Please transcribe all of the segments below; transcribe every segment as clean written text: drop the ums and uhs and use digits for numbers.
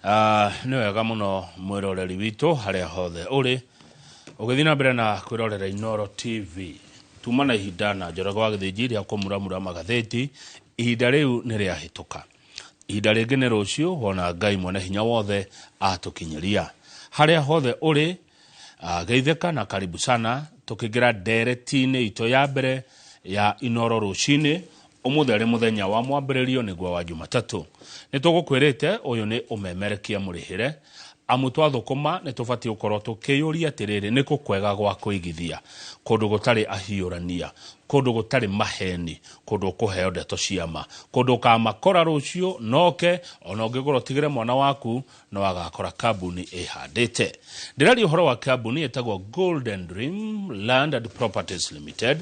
Nĩ wega mũno mwĩroreri witũ harĩa hothe ũrĩ ũgĩthiĩ na mbere na kwĩrorera Inooro TV. Tuma na ihinda na Njoroge wa Gĩthĩnji rĩa kũmuramura magathĩti, ihinda rĩu nĩ rĩahĩtũka. Ihinda rĩngĩ nĩ rũciũ wona Ngai mwene hinya wothe atũkinyĩria. Harĩa hothe ũrĩ geithĩka na karibu sana tũkĩingĩra ndereti-inĩ itũ ya mbere ya Inooro rũcinĩ. Ũmũthĩ arĩ mũthenya wa mwambĩrĩrio nĩguo wa Jumatatũ. Nĩ tũgũkwĩrĩte ũyũ nĩ ũmemerekia mũrĩhĩre, amu twathũkũma nĩ tũbatiĩ gũkorwo tũkĩyũria atĩrĩrĩ, nĩ kũ kwega gwa kũigithia? Kũndũ gũtarĩ ahiũrania, kũndũ gũtarĩ maheni, kũndũ ũkũheo ndeto cia ma, kũndũ ũkamakora rũciũ noke, ona ũngĩgũra ũtigĩre mwana waku no agakora kambuni ĩhandĩte. Ndĩraria ũhoro wa kambuni ĩtagwo Golden Dream Land and Properties Limited,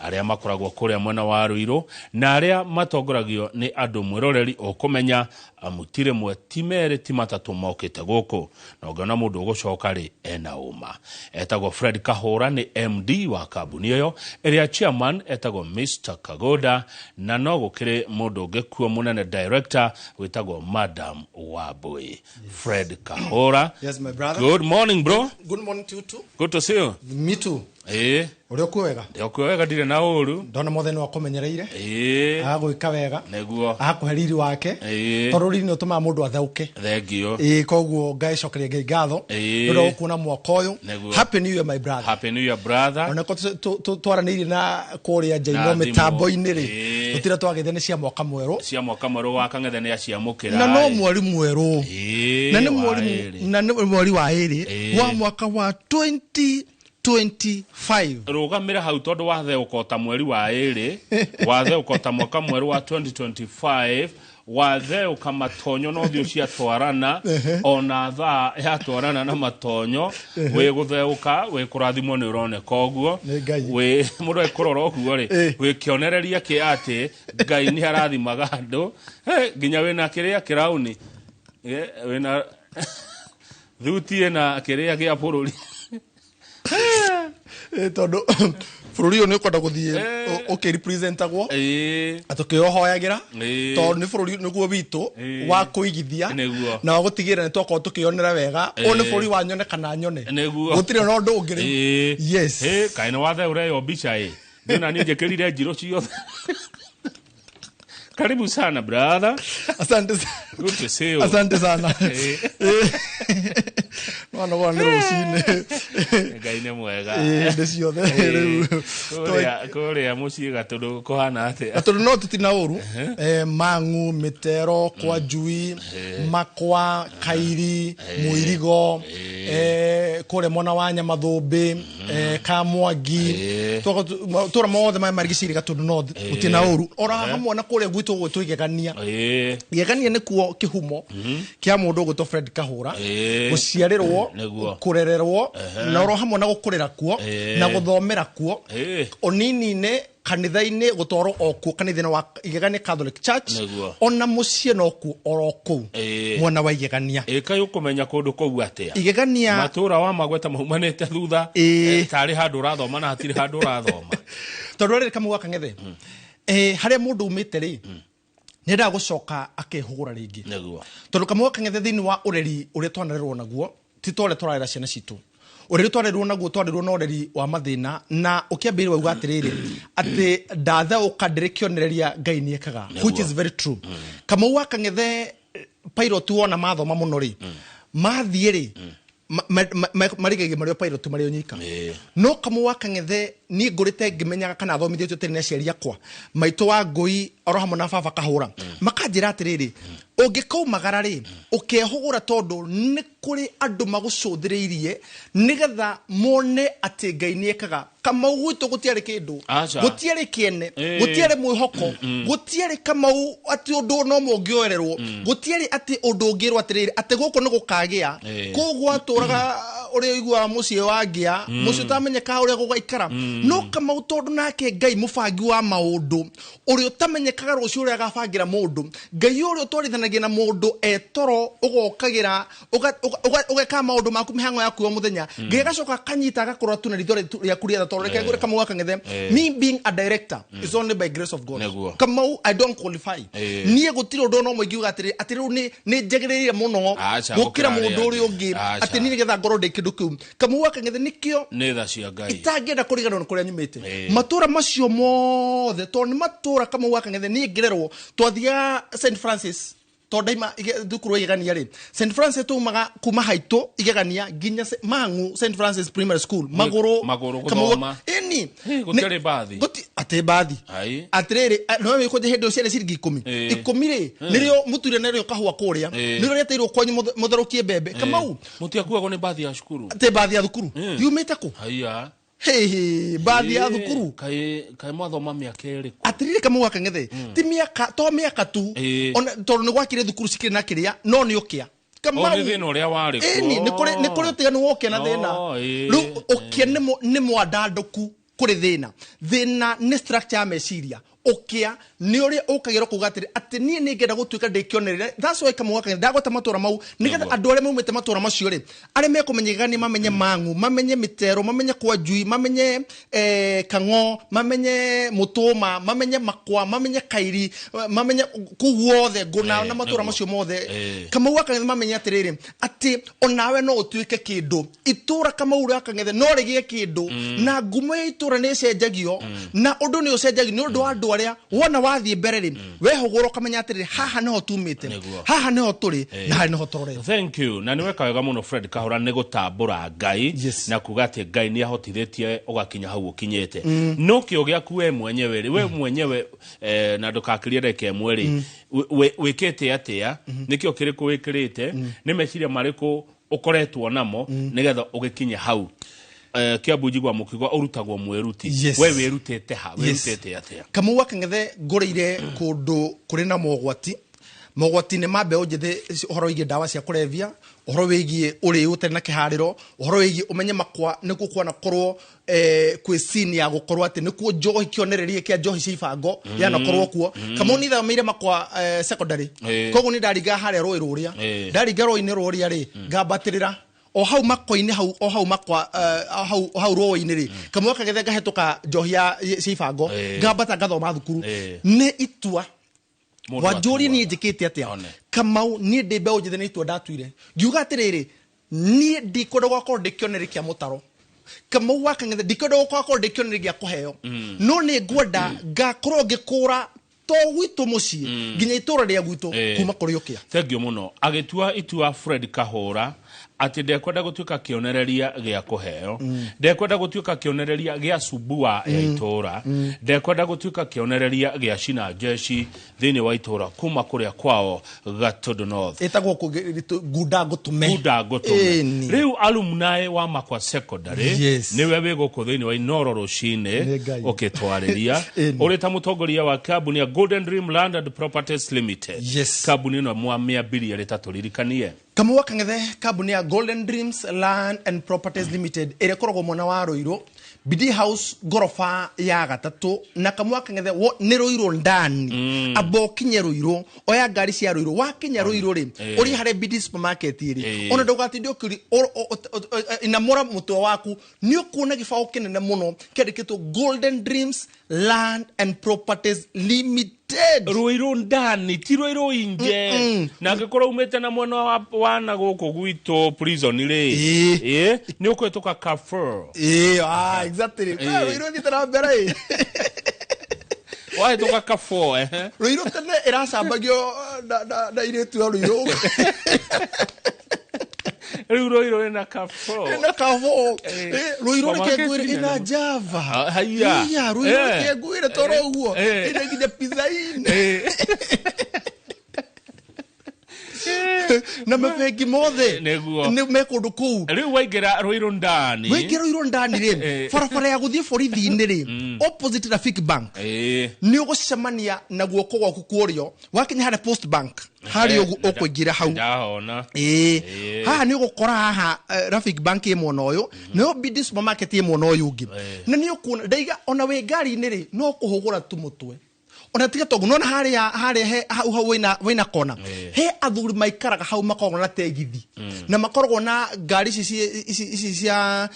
arĩa makoragwo kũrĩa mwena wa Ruiru na arĩa matongoragio nĩ andũ mwĩroreri ũkũmenya, amu ti rĩmwe ti merĩ ti matatũ mokĩte gũkũ, na ũngĩona mũndũ ũgũcoka rĩ ena ũma. Etagwo Fred Kahũra, nĩ MD wa kambuni ĩyo, ĩrĩa chairman etagwo Mr Kagoda, na no gũkĩrĩ mũndũ ũngĩ kuo mũnene director wĩtagwo Madam Wambui. Fred Kahora. Yes, my brother. Good morning, bro. Good morning to you too. Good to see you. Me too. Ĩĩ. Ũrĩ okuo wega? Ndĩ okuo wega, ndirĩ na ũru. Ndona mothe nĩ wakũmenyereire. Ĩĩ. Agagwĩka wega. Nĩguo. Agakũhe riri wake. Ĩĩ. Tondũ riri nĩ ũtũmaga mũndũ atheũke. Thengiũ. Ĩĩ, koguo ngaicokeria Ngai ngatho. Ĩĩ. Nĩ ũndũ wa gũkuona mwaka ũyũ. Nĩguo. Happy New Year, my brother. Happy New Year, brother. Ona ko twaranĩirie na kũrĩa nja Na ino thimũ. mĩtambo-inĩ rĩ. Ĩĩ. Gũtirĩ twagĩte nĩ cia mwaka mwerũ. Cia mwaka mwerũ wa kang'ethe nĩ aciamũkĩra. Na no mweri mwerũ. Ĩĩ. Na nĩ wa mweri ĩrĩ. na nĩ mweri wa ĩrĩ Ĩĩ. wa mwaka wa 2025. Rũgamĩra hau tondũ watheũka ota mweri wa ĩrĩ, watheũka ota mwaka mwerũ wa 2025, watheũka matonyo na ũthiũ ciatwarana, ona thaa yatwarana na matonyo, wĩ gũtheũka, wĩ kũrathimwo nĩ ũroneka ũguo. Nĩ Ngai. Wĩ mũndũ ekũrora ũguo rĩ, Ĩ. wĩ kĩonereria kĩa atĩ Ngai nĩ arathimaga andũ. Hey, nginya wĩna kĩrĩa kĩrauni, wĩna thuti ĩna kĩrĩa gĩa bũrũri. Tondũ bũrũri ũyũ nĩ ũkwenda gũthiĩ ũkĩrepresentagwo na tũkĩũhoyagĩra tondũ nĩ bũrũri nĩguo witũ wa kũigithia Nĩguo. na wa gũtigĩrĩra nĩ twakorwo tũkĩyonera wega. Ũyũ nĩ bũrũri wa nyone kana nyone. Nĩguo. Gũtirĩ na ũndũ ũngĩ rĩu. Yes. Kaĩ nĩ watheũra ĩyo mbica ĩ ndĩna niĩ njĩkĩrire njirũ ciothe. Karibu sana, brother. Asante sana. Good to see you. Asante sana. Nwanogora nĩ rũcinĩ. Ngai nĩ mwega. Hĩndĩ ciothe rĩu. Kũrĩa mũciĩ Gatũndũ kũhana atĩa? Gatũndũ no tũti na ũru. Mang'u, Mĩtero, kwa Njui, Makwa, Kairi, Mũirigo, kũrĩa mwena wa Nyamathũmbĩ, Kamwangi, tũra mothe maya marigicĩirie Gatũndũ North gũtirĩ na ũru. Ora hamwe na kũrĩa gwitũ gwĩtwo Igegania. Igegania nĩkuo kĩhumo kĩa mũndũ ũgwĩtwo Fred Kahũra, gũciarĩrwo, kũrererwo, na oro hamwe na gũkũrĩra kuo na gũthomera kuo, ũnini-inĩ kanitha-inĩ gũtwarwo o kuo kanitha-inĩ wa Igegania Catholic Church. Ona mũciĩ no kuo oro kũu mwena wa Igegania. Ĩ kaĩ ũkũmenya kũndũ kũu atĩa? Igegania. Matũra wa magweta maumanĩte thutha. Tarĩ handũ ũrathoma na hatirĩ handũ ũrathoma. Tondũ rĩrĩ kamau gaka ng'ethe, harĩa mũndũ umĩte rĩ, nĩ endaga gũcoka akehũgũra rĩngĩ. Tondũ kamau gaka ng'ethe, thĩinĩ wa ũreri ũrĩa twanarerwo naguo ti ta ũrĩa tũrarera ciana citũ. Ũreri twarerwo naguo, twarerwo na ũreri wa mathĩna, na ũkĩambĩrĩria wauga atĩrĩrĩ, atĩ ndatheũka ndĩrĩ kĩonereria Ngai nĩ ekaga, which is very true. Kamau wa kang'ethe, pilot wona mathoma mũno rĩ, mathiĩ rĩ, marigaigie marĩ o pilot marĩ o nyika. No kamau wa kang'ethe, niĩ ngũrĩte ngĩmenyaga kana thomithĩtio tene nĩ aciari akwa, maitũ wa ngũi oro hamwe na baba Kahũra, makanjĩra atĩrĩrĩ, ũngĩkaumagara rĩ, ũkehũgũra, tondũ nĩ kũrĩ andũ magũcũthĩrĩirie nĩgetha mone atĩ Ngai nĩ ekaga. Kamau, gwitũ gũtiarĩ kĩndũ. Aca. Gũtiarĩ kĩene, gũtiarĩ mwĩhoko, gũtiarĩ Kamau atĩ ũndũ no mũngĩoererwo, gũtiarĩ atĩ ũndũ ũngĩrwo atĩrĩrĩ, atĩ gũkũ nĩ gũkagĩa. Kũu gwatũraga ũrĩa ũiguaga mũciĩ wa ngĩa, mũciĩ ũtamenyekaga ũrĩa gũgaikara. No Kamau tondũ nake Ngai mũbangi wa maũndũ, ũrĩa ũtamenyekaga rũciũ ũrĩa agabangĩra mũndũ, Ngai ũrĩa ũtwarithanagia na mũndũ etoro, ũgokagĩra, ũgeka maũndũ maku mĩhang'o yaku ya mũthenya, Ngai agacoka akanyita agakũrora tu na ritho rĩaku rĩa tha. Tondũ reke ngwĩre Kamau wa Kang'ethe, me being a director is only by grace of God. Nĩguo. Kamau, I don't qualify. Niĩ gũtirĩ ũndũ ona ũmwe ingiuga atĩrĩ atĩ rĩu nĩ njagĩrĩire mũno Aca, gũkĩra gũkĩra mũndũ arĩa ũrĩa angĩ. ũngĩ, Aca. atĩ niĩ nĩgetha ngorwo ndĩ kĩndũ kĩu. Kamau wa Kang'ethe nĩkĩo Nĩ tha cia Ngai. Itangĩenda kũriganĩrwo nĩ kũrĩa nyumĩte, matũra macio mothe, tondũ nĩ matũra, Kamau wa Kang'ethe, niĩ ngĩrerwo twathiaga St Francis, tondũ ndaima thukuru wa Igegania rĩ, St Francis, tumaga kuma haitũ Igegania nginya Mang'u St Francis Primary School magũrũ. Magũrũ Kamau wa- gũthoma. Ĩni. Hĩ, gũtiarĩ mbathi. Atĩ mbathi? Ai. Atĩrĩrĩ, no wĩkũnje hĩndĩ ĩyo ciarĩ ciringi 10. 10 rĩ, nĩrĩo mũture narĩo kahũa kũrĩa, nĩrĩo rĩeteirwo kwanyu mũtherũkie mbembe, Kamau. Mũtiakuagwo nĩ mbathi ya cukuru? Atĩ mbathi ya thukuru yumĩte kũ? Haiya. Hĩhĩ, mbathi ya thukuru? Kaĩ mwathoma mĩaka ĩrĩkũ? Atĩrĩrĩ, Kamau wa Kang'ethe, ti mĩaka, to mĩaka tu. Ona tondũ nĩ gwakire thukuru cikĩrĩ na kĩrĩa, no nĩ ũkĩa. O nĩ thĩna ũrĩa warĩ kuo. Ĩni, nĩ kũrĩ ũtiganu wa ũkĩa na thĩna. Rĩu ũkĩa nĩ mwandandũku kũrĩ thĩna. Thĩna nĩ structure ya meciria. Ũkĩa nĩ ũrĩa ũkagĩra kuga atĩrĩ atĩ niĩ nĩ ngenda gũtuĩka ndĩ kĩonereria. That's why, Kamau wa Kang'ethe, ndagweta matũra mau nĩgetha andũ arĩa maumĩte matũra macio rĩ, arĩa mekũmenya nĩ mamenye Mang'u, mamenye Mĩtero, mamenye kwa Njui, mamenye Kang'o, mamenye Mũtũma, mamenye Makwa, mamenye Kairi, mamenye kũu guothe ngũna na matũra macio mothe. Kamau wa Kang'ethe, mamenye atĩrĩrĩ atĩ onawe no ũtuĩke kĩndũ. Itũra, Kamau wa Kang'ethe, no rĩgĩe kĩndũ, na ngumo ya itũra nĩ ĩcenjagio, na ũndũ nĩ ũcenjagio nĩ ũndũ wa andũ arĩa wona wathiĩ mbere rĩ, wehũgũra ũkamenya atĩrĩrĩ, haha nĩho tumĩte, haha nĩho tũrĩ, na haha nĩho tũrorete. Thank you, na nĩ weka wega mũno, Fred Kahora, nĩ gũtambũra Ngai na kuga atĩ Ngai nĩ ahotithĩtie ũgakinya hau ũkinyĩte. No kĩo gĩaku we mwenyewe rĩ, we mwenyewe, na ndũgakĩrie ndagĩka 1 rĩ, wĩkĩte atĩa? Nĩkĩo kĩrĩkũ wĩkĩrĩte? Nĩ meciria marĩkũ ũkoretwo namo nĩgetha ũgĩkinye hau? Kĩambu njigua mũkiuga ũrutagwo mwĩruti. We wĩrutĩte ha? Wĩrutĩte atĩa? Kamau wa Kang'ethe, ngũrĩire kũndũ kũrĩ na mogwati, mogwati-inĩ ma mbeũ njĩthĩ, ũhoro wĩgiĩ ndawa cia kũrebia, ũhoro wĩgiĩ ũrĩu ũtarĩ na kĩharĩro, ũhoro wĩgiĩ ũmenye Makwa nĩkuo kwanakorwo kwĩ scene ya gũkorwo atĩ nĩkuo njohi, kĩonereria kĩa njohi cia ibango yanakorwo kuo. Kamau, nĩ thameire Makwa secondary. Koguo nĩ ndaringa harĩa rũĩ rũrĩa, ndaringa rũĩ-inĩ rũrĩa rĩ, ngambatĩrĩra o hau Makwa-inĩ, hau o hau Makwa, hau hau rũĩ-inĩ rĩ, Kamau wa Kang'ethe, ngahetũka njohi ya cia ibango, ngambata ngathoma thukuru. Nĩ itua Mũndũ wanjũrie atuaga. Niĩ njĩkĩte atĩa? One. Kamau, niĩ ndĩ mbeũ njĩthĩ, nĩ itua ndatuire ngiuga atĩrĩrĩ, niĩ ndikwenda gwakorwo ndĩ kĩonereria kĩa mũtaro. Kamau wa Kang'ethe, ndikwenda gwakorwo ndĩ kĩonereria gĩa kũheo, no nĩ ngwenda ngakorwo ngĩkũra to gwitũ mũciĩ nginya itũra rĩa gwitũ kuma kũrĩ ũkĩa. Thank you mũno. Agĩtua itua Fred Kahũra atĩ ndekwenda gũtuĩka kĩonereria gĩa kũheo, ndekwenda gũtuĩka kĩonereria gĩa cubua ya itũra, ndekwenda gũtuĩka kĩonereria gĩa cina jeshi thĩinĩ wa itũra kuma kũrĩa kwao Gatũndũ North. Ĩtagwo ngunda ngũtũme. Ngunda ngũtũme. Ĩni. Rĩu alumni wa Makwa Secondary nĩwe wĩ gũkũ thĩinĩ wa Inoro rũcinĩ Nĩ Ngai. ũkĩtwarĩria ũrĩ ta mũtongoria wa kambuni ya Golden Dream Land and Properties Limited. Kambuni ĩno mwamĩambirie rĩ? Ta tũririkanie. Kamau wa Kang'ethe, kambuni ya Golden Dreams Land and Properties Limited ĩrĩa ĩkoragwo mwena wa Rũirũ, Bidii House, ngoroba ya gatatũ. Na Kamau wa Kang'ethe, nĩ Rũirũ ndani. Amba ũkinye Rũirũ, oya ngari cia Rũirũ, wakinya Rũirũ rĩ, ũrĩ harĩa Bidii Supermarket rĩ, ona ndũgatinde ũkĩũria, inamũra mũtwe waku, nĩ ũkuona gĩbaũ kĩnene mũno kĩandĩkĩtwo Golden Dreams Land and Properties Limited. Rũirũ ndani, ti Rũirũ inje. Na angĩkorwo umĩte na mwena wa na gũkũ gwitũ prison rĩ, nĩ ũkũhĩtũka Carrefour. Ĩĩ, exactly. Rũirũ thiĩte na mbere ĩ. Wahĩtũka Carrefour, ehe. Rũirũ tene ĩracambagio na irĩtu a Rũirũ. Rĩu Rũirũ ĩna Carrefour. Ĩna Carrefour. Rũirũ reke Supermarket ngwĩre nene ĩna mũno. Java. Ah, haiya. Iya, Rũirũ reke ngwĩre toro ũguo ĩna nginya Pizza Inn. Na mabengi mothe Nĩguo. nĩ me kũndũ kũu. Rĩu waingĩra Rũirũ ndani. Wĩingĩra Rũirũ ndani rĩ, barabara ya gũthiĩ borithi-inĩ rĩ, opposite Rafiki Bank, nĩ ũgũcemania na guoko gwaku kũrĩo wakinya harĩa Post Bank harĩa ũguo ũkũingĩra hau. Ndahona. Ĩĩ, haha nĩ ũgũkora haha Rafiki Bank ĩ mwena ũyũ, nayo BD Supermarket ĩ mwena ũyũ ũngĩ. Na nĩ ũkuona ndaiga ona wĩ ngari-inĩ rĩ, no kũhũgũra tu mũtwe ona tiga toguo nona harĩa harĩa he hau hau wĩna kona, he athuri maikaraga hau, makoragwo na tegithi na makoragwo na ngari ici ici cia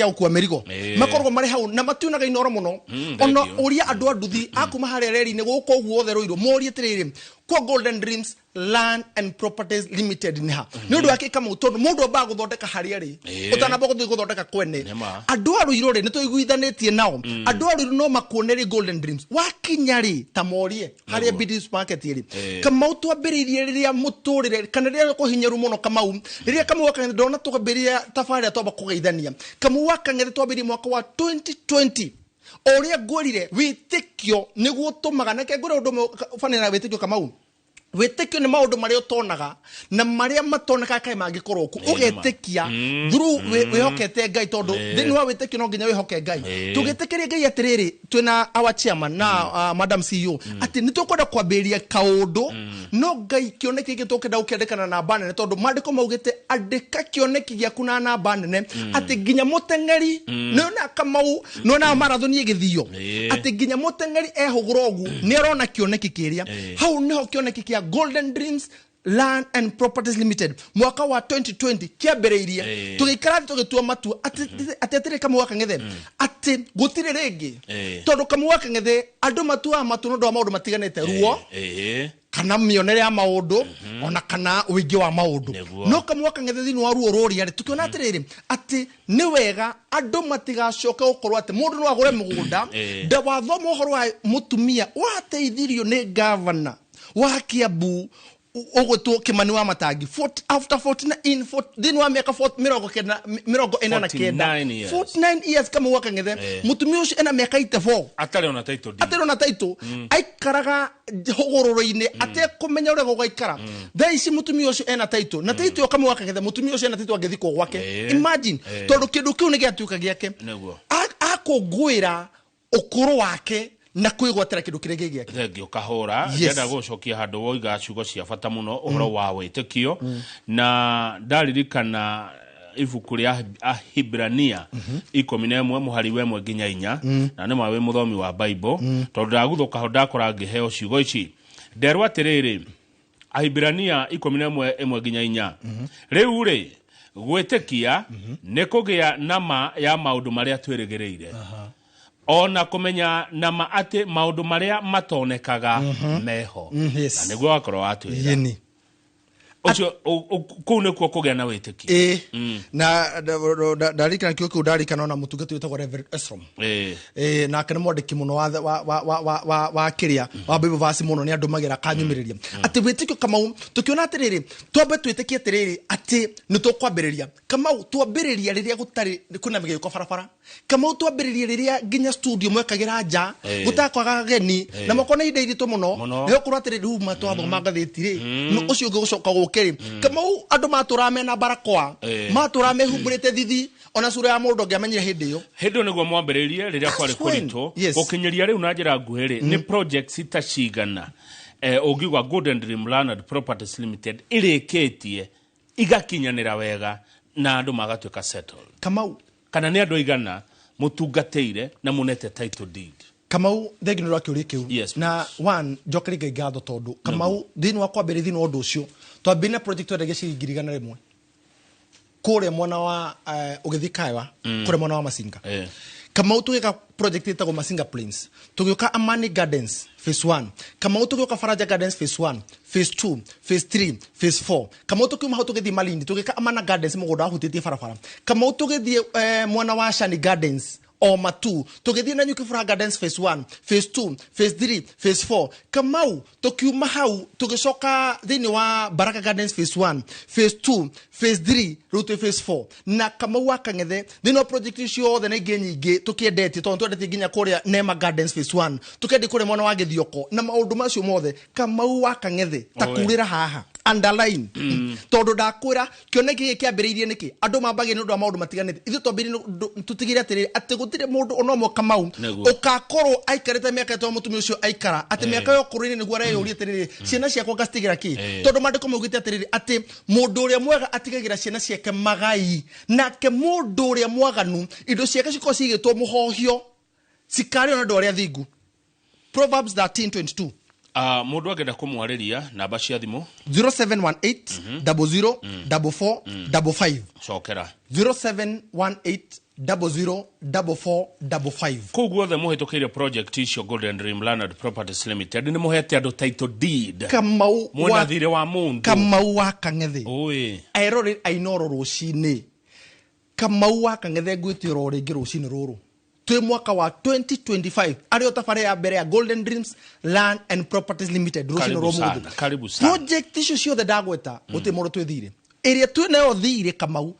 gũkua mĩrigo. Makoragwo marĩ hau na matiunaga Inoro mũno. Ona Thank you. ũria andũ a nduthi akuma harĩa reri-inĩ gũkũ guothe Rũirũ, morie atĩrĩrĩ, kwa Golden Dreams Land and Properties Limited nĩ ha? Nĩ ũndũ wa kĩ, Kamau? Tondũ mũndũ ambaga gũthondeka harĩa rĩ, ũtanamba gũthiĩ gũthondeka kwene. Nĩma. Andũ a Rũirũ rĩ, nĩ tũiguithanĩtie nao. Andũ a Rũirũ no makuonerie Golden Dreams wakinya rĩ, ta morie harĩa BD Supermarket rĩ. Kamau, twambĩrĩirie rĩrĩa mũtũrĩre kana rĩrĩa kũhinyaru mũno, Kamau, rĩrĩa Kamau wa Kang'ethe ndona twambĩrĩria tabarĩra twamba kũgeithania. Kamau wa Kang'ethe, twambĩrĩirie mwaka wa 2020. O ũrĩa ngwĩrire, wĩtĩkio nĩguo ũtũmaga nake ngwĩre ũndũ ũmwe ũbanaine na wĩtĩkio, Kamau. Wĩtĩkio nĩ maũndũ marĩa ũtonaga na marĩa matonekaga kaĩ mangĩkorwo ku, ũgetĩkia through wĩhokete Ngai, tondũ thĩinĩ wa wĩtĩkio no nginya wĩhoke Ngai. Tũgĩtĩkĩria Ngai atĩrĩrĩ, twĩna our chairman na madam CEO, atĩ nĩ tũkwenda kwambĩrĩria kaũndũ, no Ngai kĩoneki gĩkĩ tũkenda gũkĩandĩka na namba nene, tondũ maandĩko maugĩte andĩka kĩoneki gĩaku na namba nene, atĩ nginya mũteng'eri nĩona, Kamau, nĩona marathoni ĩgĩthio, atĩ nginya mũteng'eri ehũgũra ũguo nĩ arona kĩoneki kĩrĩa. Hau nĩho kĩoneki kĩa Golden Dreams Land and Properties Limited mwaka wa 2020 kĩambĩrĩirie. Tũgĩikara thĩ tũgĩtua matua atĩ atĩrĩ, Kamau wa Kang'ethe, atĩ gũtirĩ rĩngĩ, tondũ Kamau wa Kang'ethe, andũ matuaga matua nĩ ũndũ wa maũndũ matiganĩte, ruo kana mĩonere ya maũndũ, ona kana ũingĩ wa maũndũ. No Kamau wa Kang'ethe, thĩinĩ wa ruo rũrĩa rĩ, tũkĩona atĩrĩrĩ, atĩ nĩ wega andũ matigacoke gũkorwo atĩ mũndũ no agũre mũgũnda. Ndawathoma ũhoro wa mũtumia wateithirio nĩ gavana wa Kiambu ũgwĩtwo Kimani wa Matangi, after 49 in thĩinĩ wa mĩaka 90, 49. 49 years. 49 years, Kamau wa Kang'ethe. Mũtumia ũcio ena mĩaka 84. Atarĩ ona title deed. Atarĩ ona title, aikaraga hũgũrũrũ-inĩ atekũmenya ũrĩa gũgaikara. Thaa ici mũtumia ũcio ena title, na title ĩyo, Kamau wa Kang'ethe, mũtumia ũcio ena title angĩthikwo gwake. Imagine, tondũ kĩndũ kĩu nĩ gĩatuĩka gĩake. Akũngũĩra ũkũrũ wake na kwĩgwatĩra kĩndũ kĩrĩa gĩ gĩake. Thengio kahũra. Ndĩrenda gũcokia handũ woiga ciugo cia bata mũno, ũhoro wa wĩtĩkio, na ndaririkana ibuku rĩa Ahibrania 11 mũhari wa 1 nginya 4, na nĩ ma wĩ mũthomi wa Bible, tondũ ndaguthũka ho ndakora ngĩheo ciugo ici, nderwo atĩrĩrĩ, Ahibrania 11:1-4, rĩu rĩ, gwĩtĩkia nĩ kũgĩa na ma ya maũndũ marĩa twĩrĩgĩrĩire, ona kũmenya na ma atĩ maũndũ marĩa matonekaga meho. Na nĩguo wakorwo watwĩra Yĩni. Ũcio kũu nĩkuo kũgĩa na wĩtĩkio. Ĩ, na ndarikana kĩo kĩu, ndarikana ona mũtungati wĩtagwo Reverend Esrom. Nake nĩ mwandĩki mũno wa kĩrĩa wa Bible verse mũno, nĩ andũmagĩra kanyumĩrĩria atĩ wĩtĩkio, Kamau, tũkĩona atĩrĩrĩ, twambe twĩtĩkie atĩrĩrĩ, atĩ nĩ tũkwambĩrĩria. Kamau, twambĩrĩria rĩrĩa gũtarĩ kwĩna mĩgĩũko barabara. Kamau, twambĩrĩria rĩrĩa nginya studio mwekagĩra nja, gũtakwaga ageni, na moko nĩ ihinda iritũ mũno. Mũno. Nĩ gũkorwo atĩrĩ, rĩu ma twathoma ngathĩti rĩ, no ũcio ũngĩ gũcoka gũke rĩ, Kamau, andũ matũraga mena barakoa, matũraga mehumbĩrĩte thithi, ona cura ya mũndũ ũngĩamenyire hĩndĩ ĩyo. Hĩndĩ ĩyo nĩguo mwambĩrĩirie rĩrĩa kwarĩ That's when. kũritũ. Gũkinyĩria rĩu na njĩra nguhĩ rĩ, nĩ projects ta cigana ũngiuga Golden Dream Land and Properties Limited ĩrĩkĩtie igakinyanĩra wega na andũ magatuĩka settled? Kamau, Kana nĩ andũ aigana mũtungatĩire na mũnete title deed? Kamau, thengi nĩ ũrĩa kĩũria kĩu. Yes, na one njokeri Ngai ngatho, tondũ Kamau, thĩinĩ wa kwambĩrĩria thĩinĩ wa ũndũ ũcio, twambĩrĩria na project twendagia ciringi 100,000 kũrĩa mwena wa ũgĩthiĩ Kaewa, kũrĩa mwena wa Masinga. Kamau, tũgĩka project ĩtagwo Masinga Plains, tũgĩũka Amani Gardens phase 1. Kamau, tũgĩũka Faraja Gardens phase 1, phase 2, phase 3, phase 4. Kamau, tũkiuma hau tũgĩthiĩ Malindi, tũgĩka Amana Gardens, mũgũnda wahutĩtie barabara. Kamau, tũgĩthiĩ mwena wa Shani Gardens o matu, tũgĩthiĩ na Nyuki Furaha Gardens phase 1, phase 2, phase 3, phase 4. Kamau, tũkiuma hau tũgĩcoka thĩinĩ wa Baraka Gardens phase 1, phase 2, phase 3, rĩu twĩ phase 4. Na Kamau wa Kang'ethe, thĩinĩ wa project ciothe na ingĩ nyingĩ tũkĩendetie, tondũ twendetie nginya kũrĩa Nema Gardens phase 1, tũkendia kũrĩa mwena wa Gĩthioko na maũndũ macio mothe, Kamau wa Kang'ethe, ta Oe. kurĩra haha Underline, tondũ ndakwĩra kĩoneki gĩkĩ kĩambĩrĩirie nĩkĩ andũ mambagia nĩ ũndũ wa maũndũ matiganĩte. Ithuĩ twambĩrĩirie tũtigĩre atĩrĩrĩ, atĩ gũtirĩ mũndũ ona ũmwe Kamau Nĩguo. ũkakorwo aikarĩte mĩaka ĩtwa mũtumia ũcio aikara, atĩ mĩaka ya ũkũrũ-inĩ nĩguo areyũria atĩrĩrĩ, ciana ciakwa ngacitigĩra kĩ? Tondũ maandĩko maugĩte atĩrĩrĩ, atĩ mũndũ ũrĩa mwega atigagĩra ciana ciake magai, nake mũndũ ũrĩa mwaganu indo ciake cikorwo cigĩtwo mũhohio cikarĩo na andũ arĩa thingu. Proverbs 13:22. Mũndũ angĩenda kũmwarĩria, namba cia thimũ? 0718 00 44 55. Cokera. 0718 00 44 55. Kũu guothe mũhĩtũkĩire project icio, Golden Dream Land and Properties Limited nĩ mũhete andũ title deed. Kamau Mwena wa thirĩ wa mũndũ. Kamau wa Kang'ethe, Ũĩ. Eroreri ainoro rũcinĩ, Kamau wa Kang'ethe, ngwĩtĩra o rĩngĩ rũcinĩ rũrũ twĩ mwaka wa 2025, arĩ o tabarĩ ya mbere ya Golden Dreams Land and Properties Limited rũcinĩ Karibu rwa sana, mũthĩ. karibu sana. Project icio ciothe ndagweta, gũtirĩ mũndũ twĩ thirĩ. Ĩrĩa twĩ nayo thirĩ, Kamau,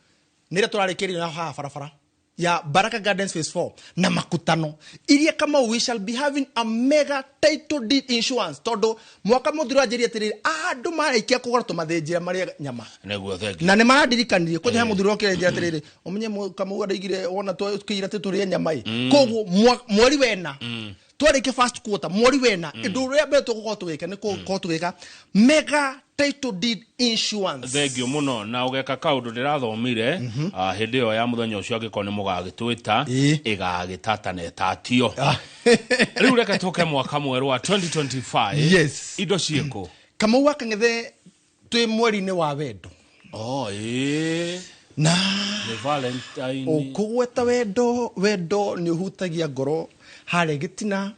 nĩ ĩrĩa tũrarĩkĩrĩria nayo haha barabara ya Baraka Gardens Phase 4 na makutano iria. Kamau, we shall be having a mega title deed insurance, tondũ mwaka mũthiru anjĩria atĩrĩrĩ, andũ marĩkia kũgũra tũmathĩnjĩra marĩe nyama. Nĩguo, thengi. Na nĩ marandirikanirie kũnye he mũthuri okire njĩra atĩrĩrĩ, ũmenye Kamau andaigire wona tũkĩira atĩ tũrĩe nyama ĩ. Koguo mweri wena twarĩkia first quarter, mweri wena, ũndũ ũrĩa mbere tũgũkorwo tũgĩka nĩ gũkorwo tũgĩka mega title deed insurance. Thengio mũno. Na ũgeka kaũndũ ndĩrathomire hĩndĩ ĩyo ya mũthenya ũcio, angĩkorwo nĩ mũgagĩtwĩta, ĩgagĩtata na ĩtatio. Rĩu reke tũke mwaka mwerũ wa 2025. Yes. Indo ciĩkũ? Kamau wa Kang'ethe, twĩ mweri-inĩ wa wendo. Oh, ĩĩ. Na nĩ Valentine. Ũkũgweta wendo, wendo nĩ ũhutagia ngoro harĩa gĩtina,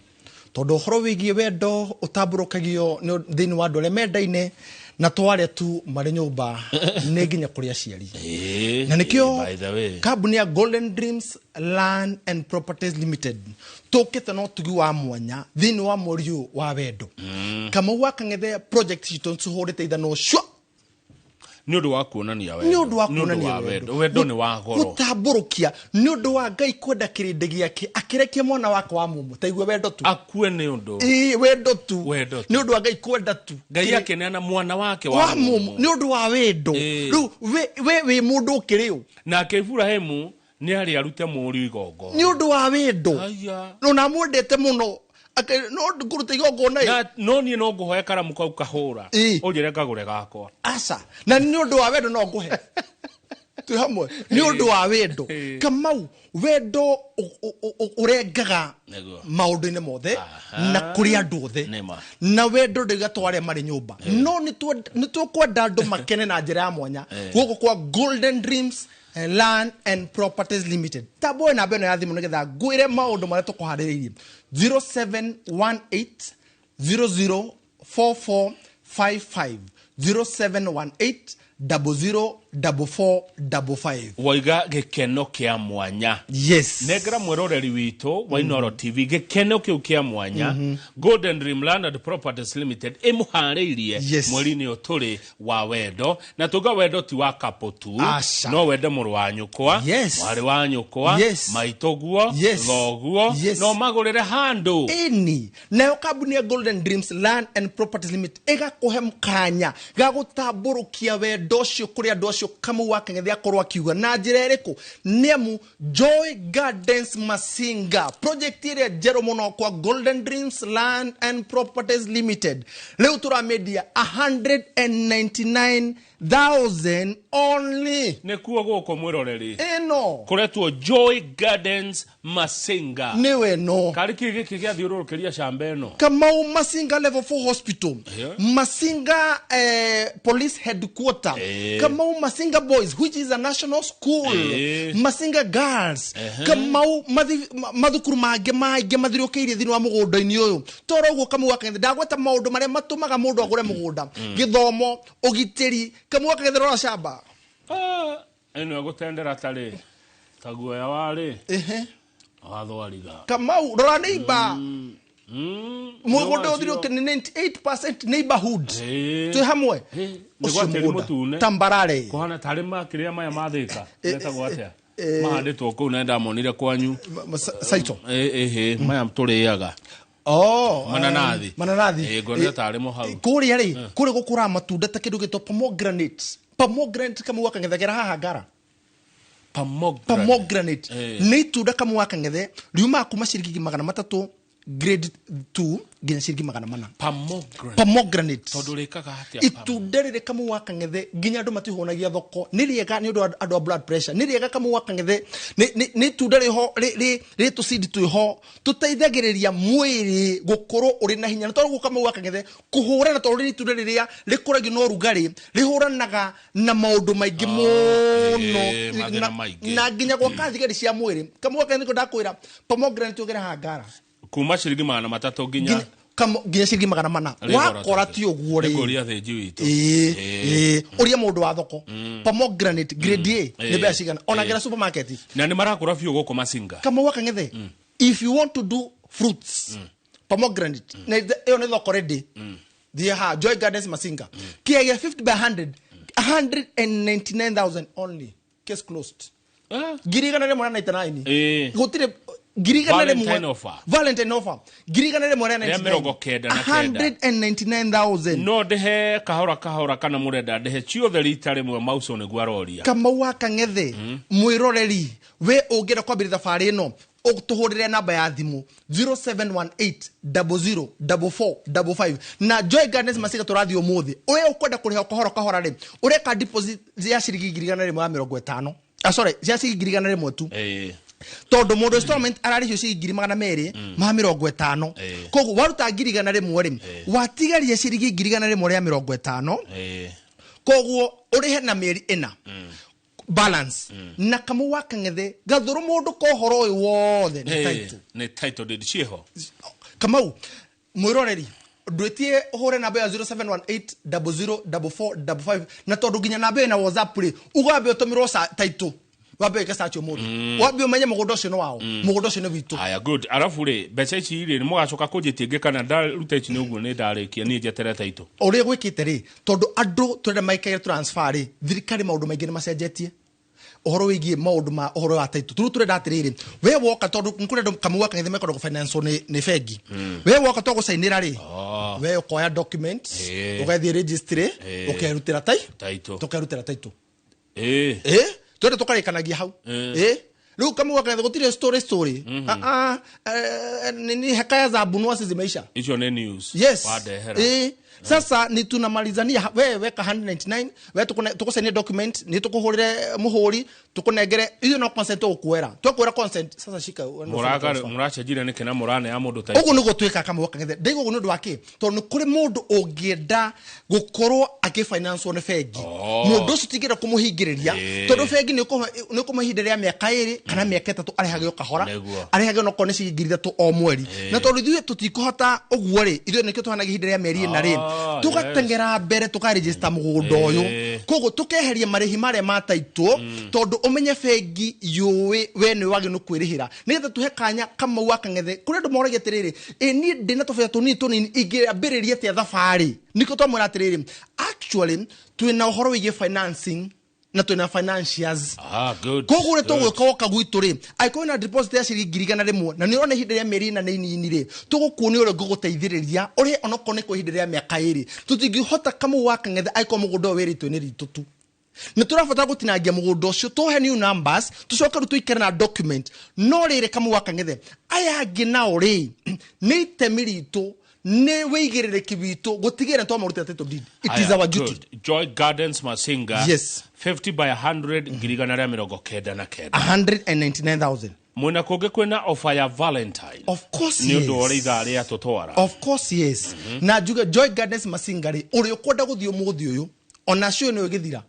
tondũ ũhoro wĩgiĩ wendo ũtambũrũkagio nĩ thĩinĩ wa andũ arĩa mendaine, na to arĩa tu marĩ nyũmba, nĩ nginya kũrĩ aciari. Na nĩkĩo By the way, kambuni ya Golden Dreams Land and Properties Limited tũkĩte na ũtugi wa mwanya thĩinĩ wa mweri ũyũ wa wendo. Kamau wa Kang'ethe, project citũ cihũrĩte ithanũ cua. Nĩ ũndũ wa kuonania wendo. Nĩ ũndũ wa Nĩ ũndũ kuonania wa wendo. wendo. Wendo nĩ wa goro. Gũtambũrũkia nĩ ũndũ wa Ngai kwenda kĩrĩndĩ gĩake, akĩrekia mwana wake wa mũmwe. Taigue wendo tu. Akue nĩ ũndũ. Ĩĩ, wendo tu. Wendo tu. Nĩ ũndũ wa Ngai kwenda tu. Ngai akĩneana mwana wake wa wa mũmwe nĩ ũndũ wa wendo. Rĩu we wĩ mũndũ ũkĩrĩ ũ? Nake Iburahĩmu nĩ arĩ arute mũriũ igongona. Nĩ ũndũ wa wendo. Aya. No namwendete mũno. No ngũruta igongona ĩ. Na no niĩ no ngũhoe karamu kau kahũra, ũnjĩre ngagũre gakwa. Aca, na nĩ ũndũ wa wendo no ngũhe. Twĩ hamwe nĩ ũndũ wa wendo. Kamau, wendo ũrengaga maũndũ-inĩ mothe na kũrĩ andũ othe. Nĩma. Na wendo ndĩgatwo arĩa marĩ nyũmba, no nĩ tũkwenda andũ makene na njĩra ya mwanya gũkũ kwa Golden Dreams Land and Properties Limited. Tamboe namba ĩno ya thimũ nĩgetha ngwĩre maũndũ marĩa tũkũharĩrĩirie: 0718 004455, 0718 004455. Waiga gĩkeno kĩa mwanya. Yes. Nengera mwĩroreri witũ wa Inoro TV gĩkeno kĩu kĩa mwanya Golden Dream Land and Properties Limited ĩmũharĩirie mweri-inĩ ũyũ tũrĩ wa wendo. Na tuga wendo ti wa couple tu. Aca. No wende mũrũ wa nyũkwa, mwarĩ wa nyũkwa, maitũguo, thoguo, no magũrĩre handũ. Ĩni, nayo kambuni ya Golden Dreams Land and Properties Limited ĩgakũhe kanya ga gũtambũrũkia wendo ũcio kũrĩ andũ acio. Kamau wa Kang'ethe akorwo akiuga na njĩra ĩrĩkũ? Nĩ amu Joy Gardens Masinga, project ĩrĩa njerũ mũno kwa Golden Dreams Land and Properties Limited, rĩu tũramĩendia 199,000 only. Nĩkuo gũkũ, mwĩroreri, Ĩno kũretwo Joy Gardens Masinga. Nĩwe no. Karĩ kĩ gĩkĩ gĩathiũrũrũkĩria camba ĩno? Kamau, Masinga level 4 hospital, Masinga police headquarter, Kamau, Masinga Boys, which is a national school, Masinga Girls, Kamau, mathukuru mangĩ maingĩ mathiũrũrũkĩirie thĩinĩ wa mũgũnda-inĩ ũyũ. Toro ũguo, Kamau wa Kang'ethe, ndagweta maũndũ marĩa matũmaga mũndũ agũre mũgũnda: gĩthomo, ũgitĩri. Kamau wa Kang'ethe, rora camba. Ah, ĩno ĩgũtendera tarĩ ta guoya warĩ wathwariga. Kamau, rora neighbor. Mũgũnda ũthiũrũrũkĩirie nĩ 98% neighborhood. Twĩ hamwe. Nĩ Ũcio gwa tĩri mũgũnda mũtune. tambarare. Kũhana tarĩ makĩrĩa maya mathĩka metagwo atĩa mahandĩtwo kũu, na ndamonire kwanyu. Saito. Ĩhĩ, maya tũrĩaga. Oh, Mananathi. Mananathi. Nguonete tarĩ mo hau. Kũrĩa rĩ, kũrĩa gũkũraga matunda ta kĩndũ gĩtwo pomegranate. Pomegranate kamau wa Kang'ethe gera haha Ngara. Pomegranate. Pomegranate nĩ itunda kamau wa Kang'ethe riumaga kuma ciringi 300 grade 2 nginya ciringi 400. Pomegranate. Pomegranate. Tondũ rĩkaga atĩa? Itunda rĩrĩ kamau wa Kang'ethe nginya andũ matihũnagia thoko. Nĩ rĩega nĩ ũndũ wa andũ a blood pressure. Nĩ rĩega kamau wa Kang'ethe nĩ itunda rĩho rĩ tũcidi twĩho tũteithagĩrĩria mwĩrĩ gũkorwo ũrĩ na hinya. Na tondũ kamau wa Kang'ethe kũhũrana, tondũ rĩ itunda rĩrĩa rĩkũragio na ũrugarĩ, rĩhũranaga na maũndũ maingĩ mũno. Mathĩna maingĩ. Na nginya gwaka thigari cia mwĩrĩ. Kamau wa Kang'ethe nĩkĩo ndakwĩra pomegranate ũgere haha Ngara. Kuma ciringi 300 nginya Nginya ciringi 400. Wakora ti ũguo rĩ. Nĩngũria thĩnji witũ. Ũria mũndũ wa thoko. Pomegranate grade A nĩ mbeca cigana? Ona ngera supermarket. Na nĩ marakũra biũ gũkũ Masinga. Kamau wa Kang'ethe, if you want to do fruits, pomegranate na ĩyo nĩ thoko ready. Thiĩ haha Joy Gardens Masinga. Kĩaya gĩa 50 by 100, 199,000 only. Case closed. 199,000. Gũtirĩ 100,000. Valentine offer. Valentine offer. 199,000. Rĩa 99. 199,000. No ndĩhe kahora kahora kana mũrenda ndĩhe ciothe rita rĩmwe mauco nĩguo aroria. Kamau wa Kang'ethe, mwĩroreri, we ũngĩenda kwambĩrĩria thabarĩ ĩno, tũhũrĩre namba ya thimũ 0718 00 44 55. Na Joy Gardens Masinga tũrathiĩ ũmũthĩ. Ũrĩa ũkwenda kũrĩha kahora kahora rĩ, ũreka deposit ya ciringi 150,000. Sorry, ya ciringi 100,000 tu. Tondũ mũndũ installment ararĩhio ciringi 250,000. Koguo waruta 100,000 rĩ, watigaria ciringi 150,000. Koguo ũrĩhe na mĩeri ĩna. Balance. Na Kamau wa Kang'ethe gathũrũ mũndũ ka ũhoro ũyũ wothe nĩ title. Nĩ title deed ciĩho. Kamau mwĩroreri, ndwĩtie ũhũre namba ya 0718 00 44 55, na tondũ nginya namba ĩyo ĩna WhatsApp rĩ, uga wambe ũtũmĩrwo title. Wambe wĩke search ũmũthĩ. Wambe ũmenye mũgũnda ũcio nĩ wao. Mũgũnda ũcio nĩ witũ. Haya, good. Arabu rĩ, mbeca ici rĩ, nĩ mũgacoka kũnjĩtia ingĩ kana ndaruta ici nĩ ũguo nĩ ndarĩkia niĩ njetere title. Ũrĩa gwĩkĩte rĩ, tondũ andũ tũrenda maikare transfer rĩ, thirikari maũndũ maingĩ nĩ macenjetie. Ũhoro wĩgiĩ maũndũ ma ũhoro wa title. Tũrĩu tũrenda atĩrĩrĩ, we woka tondũ nĩ kũrĩ andũ Kamau wa Kang'ethe mekwenda gũfinance nĩ bengi. We woka to gũcainĩra rĩ, we ũkoya documents, ũgathiĩ registry, ũkerutĩra Title. Tũkerutĩra title. Twende tũkarĩkanagia hau. Rĩu Kamau wa Kang'ethe gũtirĩ story story. Nini hekaya za Abunuwasi zimeisha. Icio nĩ news. Yes. Wandehera. Sasa ni tunamalizania we weka 199, we tukusainie document, ni tukuhurire muhuri, tukunengere iyo no consent ukuera. Twakwera consent sasa shika uende ufanye transfer. Mũracenjire nĩkĩ na mũrane ya mũndũ ta Ũguo nĩguo twĩkaga Kamau wa Kang'ethe. Ndaigua ũguo nĩ ũndũ wa kĩ? Tondũ nĩ kũrĩ mũndũ ũngĩenda gũkorwo akĩfinance nĩ bengi. Mũndũ ũcio tingĩenda kũmũhingĩrĩria, tondũ bengi nĩ ũkũmũhe ihinda rĩa mĩaka 2 kana mĩaka 3 arĩhage o kahora. Arĩhage onokorwo nĩ ciringi 3,000 o mweri. Na tondũ ithuĩ tũtikũhota ũguo rĩ, ithuĩ nĩkĩo tũhanagia ihinda rĩa mĩeri 4 rĩ. Tũgateng'era mbere tũkaregister mũgũnda ũyũ. Koguo tũkeheria marĩhi marĩa ma title, tondũ ũmenye bengi yũĩ we nĩ wagĩrĩirwo nĩ kwĩrĩhĩra. Nĩgetha tũhe kanya Kamau wa Kang'ethe. Kũrĩ andũ moragia atĩrĩrĩ, ĩ niĩ ndĩna tũbeca tũnini tũnini ingĩambĩrĩria atĩa thabarĩ? Nĩkĩo twamwĩra atĩrĩrĩ, actually twĩna ũhoro wĩgiĩ financing na twĩna financiers. Good. Koguo ũrĩa Good. tũgwĩka woka gwitũ rĩ, angĩkorwo wĩna deposit ya ciringi 100,000 na nĩ ũrona ihinda rĩa mĩeri 4 nĩ inini rĩ, tũgũkuonia ũrĩa ngũgũteithĩrĩria ũrĩhe onokorwo nĩ kwa ihinda rĩa mĩaka 2. Tũtingĩhota Kamau wa Kang'ethe angĩkorwo mũgũnda ũyũ wĩrĩtwo nĩ ritũ tu. Nĩ tũrabatara gũtinangia mũgũnda ũcio, tũhe new numbers, tũcoke rĩu tũikare na document. No rĩrĩ Kamau wa Kang'ethe, aya angĩ nao rĩ, nĩ itemi ritũ, nĩ wĩigĩrĩrĩki witũ gũtigĩrĩra nĩtwamarutĩra title deed. It is Aya, our duty. good. Joy Gardens Masinga. Yes. 50 by 100 199,000. 199,000. Mwena kũngĩ kwĩna offer ya Valentine. Of course, Nĩ ũndũ wa yes. ũrĩa ithaa rĩa tũtwara. Of course, yes. Na njuge Joy Gardens Masinga rĩ, ũrĩa ũkwenda gũthiĩ ũmũthĩ ũyũ, ona cio nĩ ũgĩthira,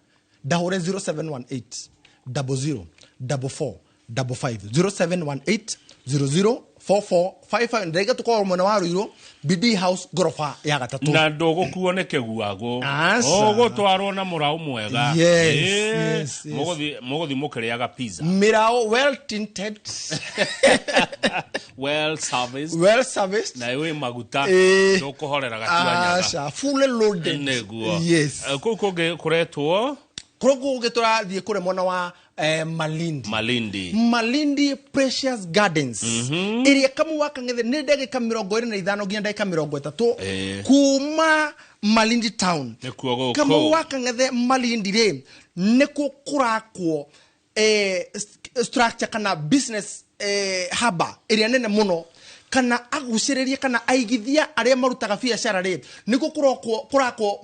ndahũre 0718 00 44 55. 0718 00 44 55. Ndaiga tũkorwo mwena wa Ruiru, BD House ngoroba ya gatatũ. Na ndũgũkuo nĩ kĩguagũ. Aca. Ũgũtwarwo na mũraũ mwega. Yes, yes, yes. Mũgũthiĩ mũkĩrĩaga pizza. Mĩraũ well tinted. Well serviced. Well serviced. Na wĩ maguta. Ndũkũhorera gatuanyaga. Aca, fully loaded. Nĩguo. Yes. Kũu kũngĩ kũretwo Kũrĩa kũngĩ tũrathiĩ kũrĩa mwena wa Malindi. Malindi. Malindi Precious Gardens ĩrĩa Kamau wa Kang'ethe nĩ ndagĩka 25 nginya ndagĩka 30 kuma Malindi town. Nĩkuo gũkũ. Kamau wa Kang'ethe Malindi rĩ nĩkuo kũrakwo structure kana business hub ĩrĩa nene mũno, kana agucĩrĩria kana aigithia arĩa marutaga biacara rĩ nĩkuo kũrakwo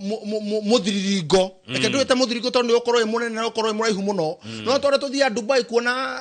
mũthiriringo. Reke ndwĩte mũthiriringo tondũ nĩ ũkorwo wĩ mũnene na ũkorwo wĩ mũraihu mũno. No tondũ tũthiaga Dubai kuona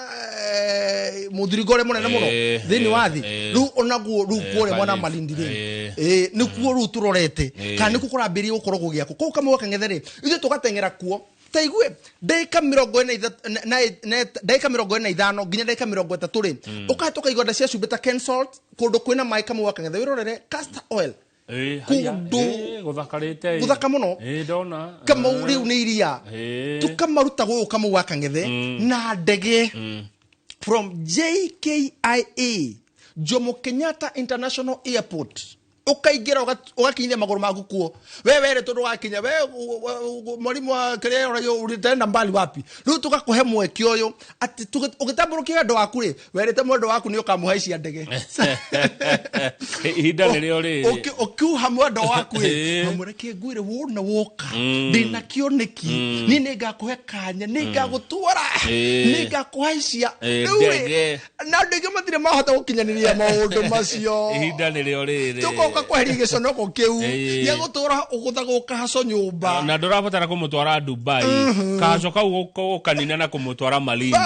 mũthiriringo ũrĩa mũnene mũno thĩinĩ wa thĩ. Rĩu onaguo rĩu kũrĩa mwena wa Malindi rĩ, nĩkuo rĩu tũrorete, kana nĩkuo kũrambĩrĩria gũkorwo gũgĩakwo. Kũu Kamau wa Kang'ethe rĩ, ithuĩ tũgateng'era kuo. Ta igue, ndagĩka mĩrongo ĩna ithatũ, na, na, na, ndagĩka 45 nginya ndagĩka 30 rĩ, ũkahĩtũka igonda cia cumbĩ ta Kensalt, kũndũ kwĩna maĩ Kamau wa Kang'ethe, wĩrorere castor oil. Haya, Kũndũ gũthakarĩte, gũthaka mũno. Ndona. Kamau rĩu nĩ iria. Tũkamaruta gũkũ Kamau wa Kang'ethe na ndege from JKIA, Jomo Kenyatta International Airport. Ũkaingĩra ũgakinyithia magũrũ maku kuo. We were tondũ wakinya, we, mwalimu wa kĩrĩa ũragia ũrĩtenda mbali wapi. Rĩu tũgakũhe mweke ũyũ atĩ ũgĩtambũrũkia wendo waku rĩ, werĩte mwendo waku nĩ ũkamũhaicia ndege. Ihinda nĩrĩo rĩrĩ. Ũkiuha mwendo waku rĩ, mamũreke ngwĩre wona woka. Ndĩna kĩoneki. Niĩ nĩngakũhe kanya, nĩngagũtwara. Nĩngakũhaicia. Rĩu rĩ, Ndege. na andũ aingĩ matirĩ mahota gũkinyanĩria maũndũ macio. Ihinda nĩrĩo rĩrĩ. Tũgoka kweheria gĩconoko kĩu gĩa gũtũra ũgũthagwo kahaco nyũmba. Na ndũrabatara kũmũtwara Dubai. Kahaco kau ũkanina na kũmũtwara Malindi.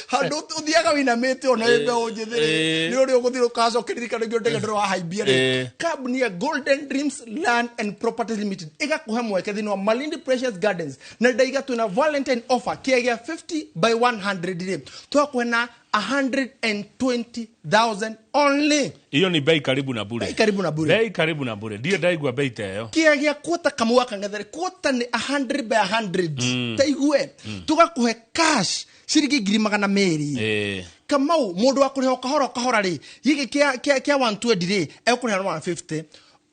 Handũ ũthiaga wĩinamĩte ona wĩ mbeũ njĩthĩ rĩ, nĩ ũrĩa ũgũthiĩ ũgacokeririkana nĩkĩo ndege ndũrahaimbia rĩ. Kambuni ya Golden Dreams Land and Properties Limited ĩgakũhe mweke thĩinĩ wa Malindi Precious Gardens, na ndaiga twĩna Valentine offer kĩaya gĩa 50 by 100 rĩ, twakũhe na 120,000 only. Hiyo ni bei karibu na bure. Bei karibu na bure. Bei karibu na bure. Ndio ndaigua bei ta ĩyo. Kĩaya gĩa kuota Kamau wa Kang'ethe rĩ, kuota nĩ 100 by 100. Ta igue, tũgakũhe cash ciringi ngiri magana merĩ. Kamau, mũndũ wa kũrĩha o kahora o kahora rĩ, gĩkĩ kĩa 120 rĩ, ekũrĩha na 150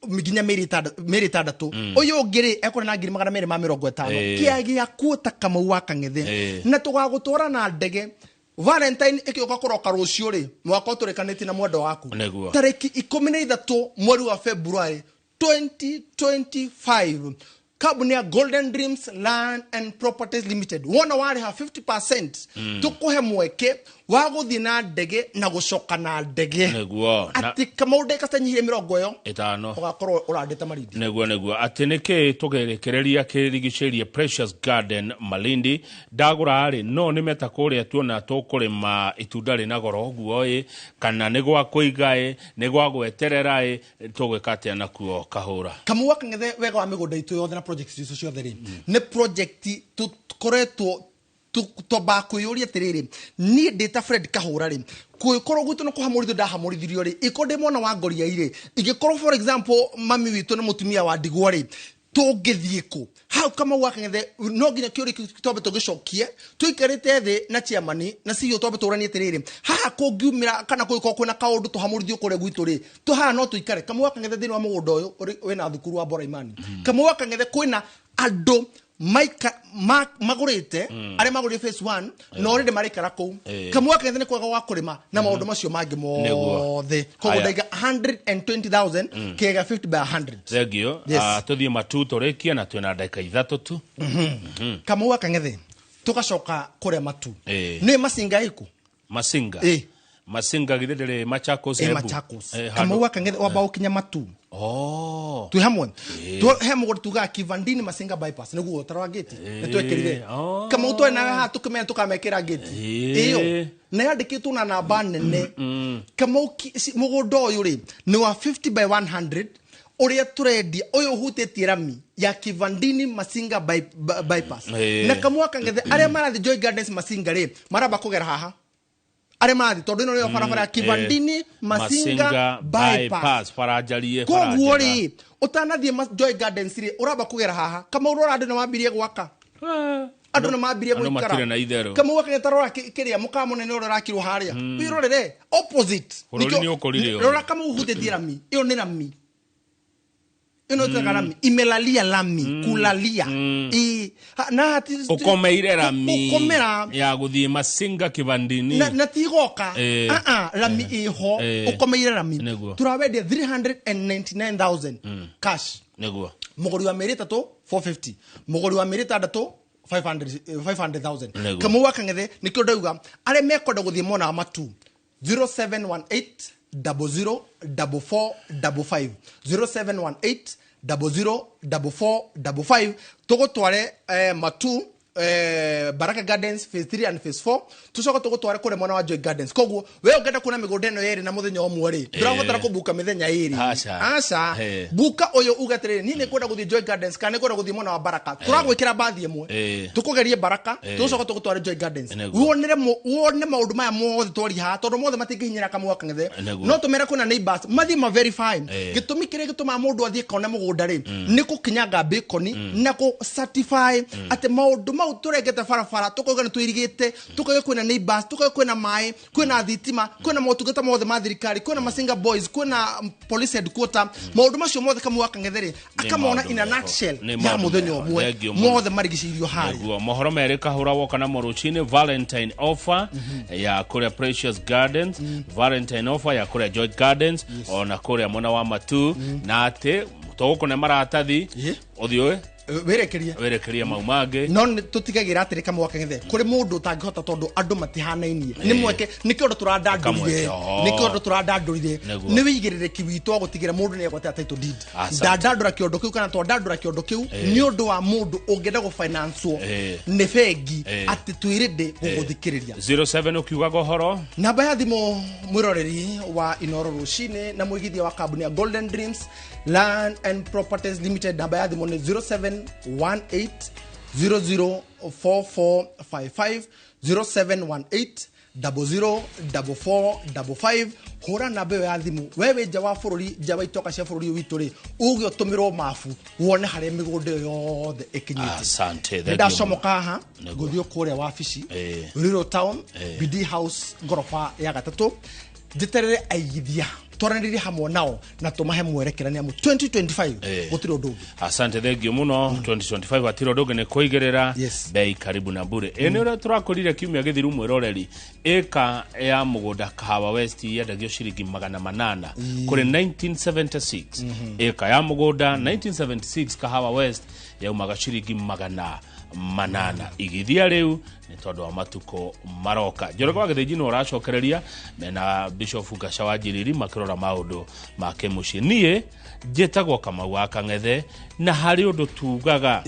nginya mĩeri ĩtandatũ. Ũyũ ũngĩ rĩ, ekũrĩha na ngiri magana merĩ ma mĩrongo ĩtano. Kĩaya gĩa kuota Kamau wa Kang'ethe. Na tũgagũtwara na ndege. Valentine ĩkĩũka kũroka rũciũ rĩ, mwaka ũtũrĩkanĩtie na mwendo waku. Tarĩki ikũmi na ithatũ mweri wa February 2025, kambuni ya Golden Dreams Land and Properties Limited wona warĩha 50%, tũkũhe mweke wa gũthiĩ na ndege na gũcoka na ndege. Na Atĩ Kamau ndagĩka citanyihirie mĩrongo ĩyo ĩtano. Ũgakorwo ũrandĩte Malindi. Nĩguo, nĩguo. Atĩ nĩkĩ tũgerekereria kĩrigicĩirie Precious Garden Malindi. Ndagũra rĩ, no nĩmeta kũrĩa tuona tũkũrĩma itunda rĩna goro ũguo ĩ, kana nĩ gwa kũiga ĩ, nĩ gwa gweterera ĩ, tũgwĩka atĩa nakuo Kahũra? Kamau wa Kang'ethe wega wa mĩgũnda itũ yothe na project citũ ciothe rĩ, nĩ project tũkoretwo twambaga kwĩyũria atĩrĩrĩ, niĩ ndĩ ta Fred Kahũra rĩ, kwĩkorwo gwitũ nĩ kũhamũrithio ndahamũrithirio rĩ, ĩkorwo ndĩ mwana wa ngoriai rĩ, ingĩkorwo for example mami witũ nĩ mũtumia wa ndigwa rĩ, tũngĩthiĩ kũ? Hau Kamau wa Kang'ethe no nginya kĩũria kĩu twambe tũgĩcokie, tũikarĩte thĩ na chairman na CEO twambe tũranie atĩrĩrĩ, haha kũngiumĩra kana kũngĩkorwo kwĩna kaũndũ tũhamũrithio kũrĩa gwitũ rĩ, haha no tũikare. Kamau wa Kang'ethe thĩinĩ wa mũgũnda ũyũ wĩna thukuru wa Bora Imani. Kamau wa Kang'ethe kwĩna andũ magũrĩte, arĩa magũrire phase 1, na already maraikara kũu. Kamau wa Kang'ethe nĩ kwega gwa kũrĩma na maũndũ macio mangĩ mothe. Koguo ndaiga 120,000, kĩega 50 by 100. Thank you. Yes. Tũthiĩ matu tũrĩkie na twĩna ndagĩka ithatũ tu. Kamau wa Kang'ethe tũgacoka kũrĩa matu. Nĩ Masinga ĩkũ? Masinga. Masinga githĩ ndĩrĩ Machakos Embu? Machakos. Kamau wa Kang'ethe wamba ũkinya matu. Twĩ hamwe. He mũgũnda tugaga Kivandini Masinga bypass nĩguo ũtaro wa gate. Nĩ twekĩrire. Kamau twarĩ na haha tũkĩmenya tũkamekĩra gate. Ĩyo. Na yandĩkĩtwo na namba nene. Kamau mũgũnda ũyũ rĩ, nĩ wa 50 by 100 ũrĩa tũrendia ũyũ ũhutĩtie rami ya Kivandini Masinga bypass. Na Kamau wa Kang'ethe arĩa marathiĩ Joy Gardens Masinga rĩ, maramba kũgera haha. Arĩa marathiĩ tondũ ĩno nĩyo barabara ya Kivandini Masinga Masinga bypass. bypass, bara njarie, Koguo bara njega. rĩ, ũtanathiĩ Joy Gardens rĩ, ũramba kũgera haha. Kamau ũrora andũ nĩ mambirie gwaka. Andũ nĩ mambirie Andũ gũikara. matirĩ na itherũ. Kamau wa Kang'ethe rora kĩrĩa mũkawa mũnene ũrĩa ũrakirwo harĩa. Wĩrorere opposite. Bũrũri Nĩkĩo nĩ ũkũrire ũyũ. Rora Kamau ũhutĩtie rami. Ĩyo nĩ rami. Ĩno ĩtaga rami, imelalia lami, kulalia. Na hati Ũkomeire rami Ũkomera ya gũthiĩ Masinga Kivandini. Na tigoka. Ah, rami iho. Ũkomeire rami. Nĩguo. Tũrawendia 399,000 cash. Nĩguo. Mũgũri wa mĩeri 3 450, mũgũri wa mĩeri 6 500, 500,000. Nĩguo. Kamau wa Kang'ethe, nĩkĩo ndauga arĩa mekwenda gũthiĩ mwena wa Matu, 0718 00 44 55, 0718 00 44 55, tũgũtware Matu, Baraka Gardens phase 3 and phase 4, tucoke tũgũtware kũrĩa mwena wa Joy Gardens. Koguo we ũngĩenda kuona mĩgũnda ĩno yerĩ na mũthenya ũmwe rĩ, ndũrabatara kũbuka mĩthenya ĩrĩ. Aca. Aca. Buka ũyũ uge atĩrĩrĩ, niĩ nĩ kwenda gũthiĩ Joy Gardens kana nĩ kwenda gũthiĩ mwena wa Baraka, tũragwĩkĩra bathi ĩmwe, tũkũgerie Baraka, tũgũcoka tũgũtware Joy Gardens. Nĩguo. Wonere maũndũ maya mothe twari haha, tondũ mothe matingĩhinyĩra Kamau wa Kang'ethe. Nĩguo. No tũmere kwĩna neighbors mathiĩ ma verify. Gĩtũmi kĩrĩa gĩtũmaga mũndũ athiĩ kona mũgũnda rĩ, nĩ gũkinyanga bacon na gũ certify atĩ maũndũ mau tũrengete barabara, tũkauga nĩ tũirigĩte, tũkauga kwĩna neighbors, tũkauga kwĩna maĩ, kwĩna thitima, kwĩna motungata mothe ma thirikari, kwĩna Masinga Boys, kwĩna police headquarter. Maũndũ macio mothe Kamau wa Kang'ethe rĩ, akamona maũndũ in a meho. nutshell Nĩ ya maũndũ mũthenya meho. ũmwe. Thengiũ mũno. Mothe marigicĩirio harĩa. Nĩguo. Mohoro merĩ kahũra woka namo rũcinĩ, Valentine offer ya kũrĩa Precious Gardens, Valentine offer ya kũrĩa Joy Gardens, ona kũrĩa mwena wa Matu, na atĩ tũgũkũne maratathi ũthiĩ Wĩrekerie. Wĩrekerie mau mangĩ. No nĩ tũtigagĩra atĩrĩ, Kamau wa Kang'ethe, kũrĩ mũndũ ũtangĩhota, tondũ andũ matihanainie, nĩ mweke, nĩ kĩondo tũrandandũrire. Kamweke, oho. Nĩ kĩondo tũrandandũrire. Nĩguo. Nĩ wĩigĩrĩrĩki witũ wa gũtigĩra mũndũ nĩ egwatĩra title deed. Asante. Ndandandũra kĩondo kĩu kana twandandũra kĩondo kĩu nĩ ũndũ wa mũndũ ũngĩenda gũfinancewo nĩ bengi, atĩ twĩrĩndĩ gũgũthikĩrĩria. 07 ũkiugaga ũhoro. Namba ya thimũ, mwĩroreri wa Inoro rũcinĩ na mũigithia wa kambuni ya Golden Dreams Land and Properties Limited, namba ya thimũ nĩ 0718 004455, 0718 004455. Hũra namba ĩyo ya thimũ, we wĩ nja wa bũrũri, nja wa itoka cia bũrũri ũyũ witũ rĩ, uge ũtũmĩrwo mabu wone harĩa mĩgũnda ĩyo yothe ĩkinyĩte. Asante, Nĩ thank you. ndacomoka haha, Nĩguo. ngũthiĩ kũrĩa wabici Rural Town, BD House, ngoroba ya gatatũ, njeterere aigithia, twaranĩrie hamwe nao na tũmahe mwerekera, nĩ amu 2025 gũtirĩ ũndũ ũngĩ. Asante, thengiũ mũno. 2025 hatirĩ ũndũ ũngĩ, nĩ kũigĩrĩra bei karibu na bure. Ĩ nĩ ũrĩa tũrakũrire kiumia gĩthiru, mwĩroreri, ĩka ya mũgũnda Kahawa West yendagio ciringi 800 kũrĩ 1976. Ĩka ya mũgũnda 1976 Kahawa West yaumaga ciringi 800. Igithia rĩu nĩ tondũ wa matukũ maroka. Njoroge wa Gĩthĩnji nĩ ũracokereria mena Bishop Gaca wa Njiriri makĩrora maũndũ ma kĩmũciĩ. Niĩ njĩtagwo Kamau wa Kang'ethe, na harĩ ũndũ tugaga,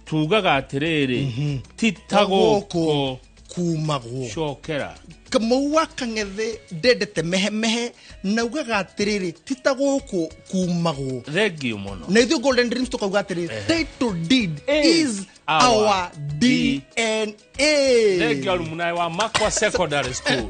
tugaga atĩrĩrĩ, ti ta gũkũ kumagwo. Cokera. Kamau wa Kang'ethe ndendete mehemehe na ugaga atĩrĩrĩ, ti ta gũkũ kumagwo. Thengiũ mũno. Na ithuĩ Golden Dreams tũkauga atĩrĩrĩ, title deed Is is our our DNA. Thengiũ, alumni wa Makwa Secondary School.